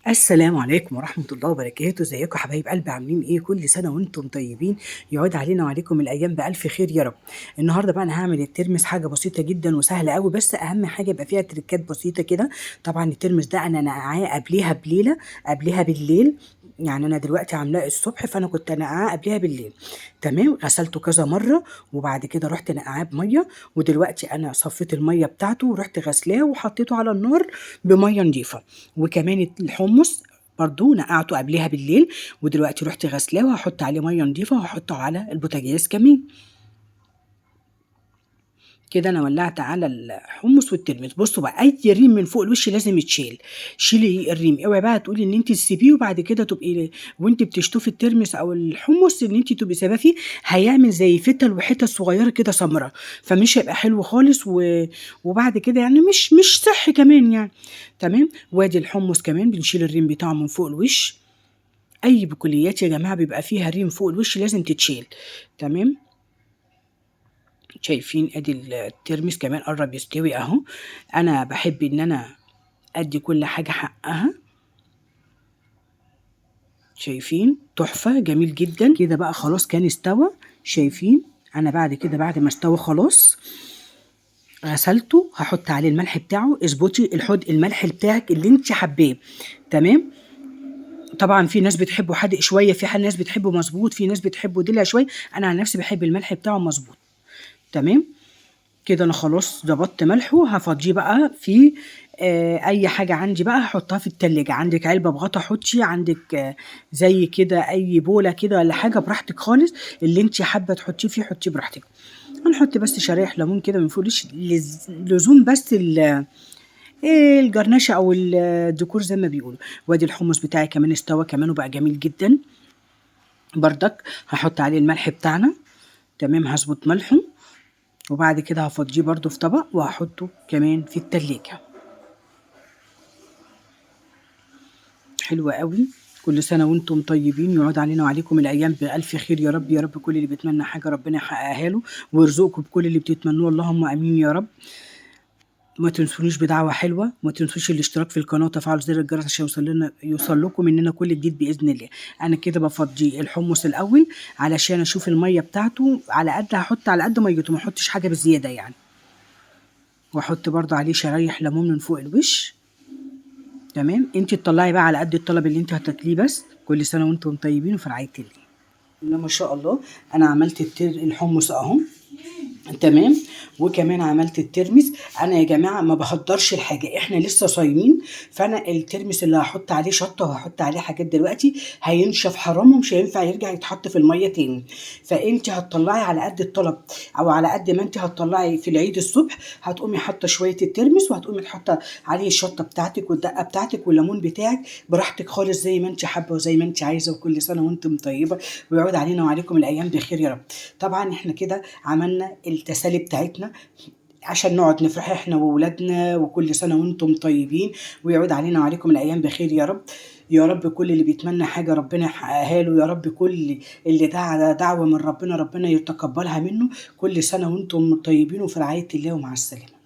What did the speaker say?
السلام عليكم ورحمة الله وبركاته. ازيكم حبايب قلبي؟ عاملين ايه؟ كل سنة وانتم طيبين، يعود علينا وعليكم الايام بألف خير يا رب. النهارده بقى انا هعمل الترمس، حاجة بسيطة جدا وسهلة قوي، بس اهم حاجة يبقى فيها تريكات بسيطة كده. طبعا الترمس ده انا نقعاه قبليها بليلة، قبليها بالليل، يعني انا دلوقتي عاملاه الصبح فانا كنت نقعاه قبليها بالليل. تمام، غسلته كذا مرة وبعد كده رحت نقعاه بميه، ودلوقتي انا صفيت المية بتاعته ورحت غسلاه وحطيته على النار بميه نظيفة. وكمان الحمص برضو نقعته قبلها بالليل ودلوقتي رحت غسلاه وهحط عليه مية نظيفة وهحطه على البوتاجاز كمان. كده انا ولعت على الحمص والترمس. بصوا بقى، اي ريم من فوق الوش لازم يتشال، شيلي الريم، اوعي بقى تقولي ان انت تسيبيه وبعد كده تبقي وانت بتشطفي الترمس او الحمص ان انت تبقي سايباه فيه، هيعمل زي فتل وحتت صغيرة كده سمراء، فمش هيبقى حلو خالص، وبعد كده يعني مش صحي كمان يعني. تمام، وادي الحمص كمان بنشيل الريم بتاعه من فوق الوش. اي بقوليات يا جماعة بيبقى فيها ريم فوق الوش لازم تتشال. تمام، شايفين ادي الترمس كمان قرب يستوي اهو. انا بحب ان انا ادي كل حاجة حقها. شايفين تحفة، جميل جدا كده بقى. خلاص كان استوى. شايفين انا بعد كده بعد ما استوى خلاص غسلته، هحط عليه الملح بتاعه. اظبطي الحد الملح بتاعك اللي انت حباه. تمام، طبعا في ناس بتحبه حادق شوية، في ناس بتحبه مظبوط، في ناس بتحبه دلع شوية. انا عن نفسي بحب الملح بتاعه مظبوط. تمام كده انا خلاص ظبطت ملحة. هفضيه بقى في اي حاجة عندي بقى هحطها في التلاجة. عندك علبة بغطا حطي، عندك زي كده اي بوله كده ولا حاجة، براحتك خالص، اللي انت حابة تحطيه فيه حطيه براحتك. هنحط بس شرايح ليمون كده من فوق لزوم بس الجرنشه او الديكور زي ما بيقولوا. وادي الحمص بتاعي كمان استوى كمان وبقى جميل جدا بردك. هحط عليه الملح بتاعنا. تمام، هظبط ملحة وبعد كده هفضيه برده في طبق وهحطه كمان في التلاجة. حلوة قوي. كل سنة وانتم طيبين، يعود علينا وعليكم الأيام بألف خير يا رب. يا رب كل اللي بيتمنى حاجة ربنا يحققها له ويرزقكم بكل اللي بتتمنوه، اللهم آمين يا رب. ما تنسونيش بدعوة حلوة، ما تنسوش الاشتراك في القناة وتفعلوا زر الجرس عشان يوصل لكم مننا كل جديد بإذن الله. أنا كده بفضي الحمص الأول علشان أشوف المية بتاعته، على قد هحط على قد ميته، ما أحطش حاجة بزيادة يعني. وأحط برضو عليه شرايح ليمون من فوق الوش. تمام، انتي تطلعي بقى على قد الطلب اللي انتي هتاكليه بس. كل سنة وانتم طيبين وفي رعاية الله. ما شاء الله انا عملت الحمص اهو. تمام، وكمان عملت الترمس. انا يا جماعة ما بهدرش الحاجة، احنا لسه صايمين، فانا الترمس اللي هحط عليه شطه وهحط عليه حاجات دلوقتي هينشف حرام ومش هينفع يرجع يتحط في المية تاني. فانت هتطلعي على قد الطلب او على قد ما انت هتطلعي في العيد الصبح، هتقومي حاطه شوية الترمس وهتقومي حاطه عليه الشطه بتاعتك والدقه بتاعتك والليمون بتاعك براحتك خالص زي ما انت حابة وزي ما انت عايزه. وكل سنة وانتم طيبة ويعود علينا وعليكم الايام بخير يا رب. طبعا احنا كده عملنا التسالي بتاعتنا عشان نقعد نفرح احنا وولادنا. وكل سنة وانتم طيبين ويعود علينا وعليكم الايام بخير يا رب. يا رب كل اللي بيتمنى حاجة ربنا يحققها له، يا رب كل اللي دعا دعوه من ربنا ربنا يتقبلها منه. كل سنة وانتم طيبين وفي رعاية الله، ومع السلامة.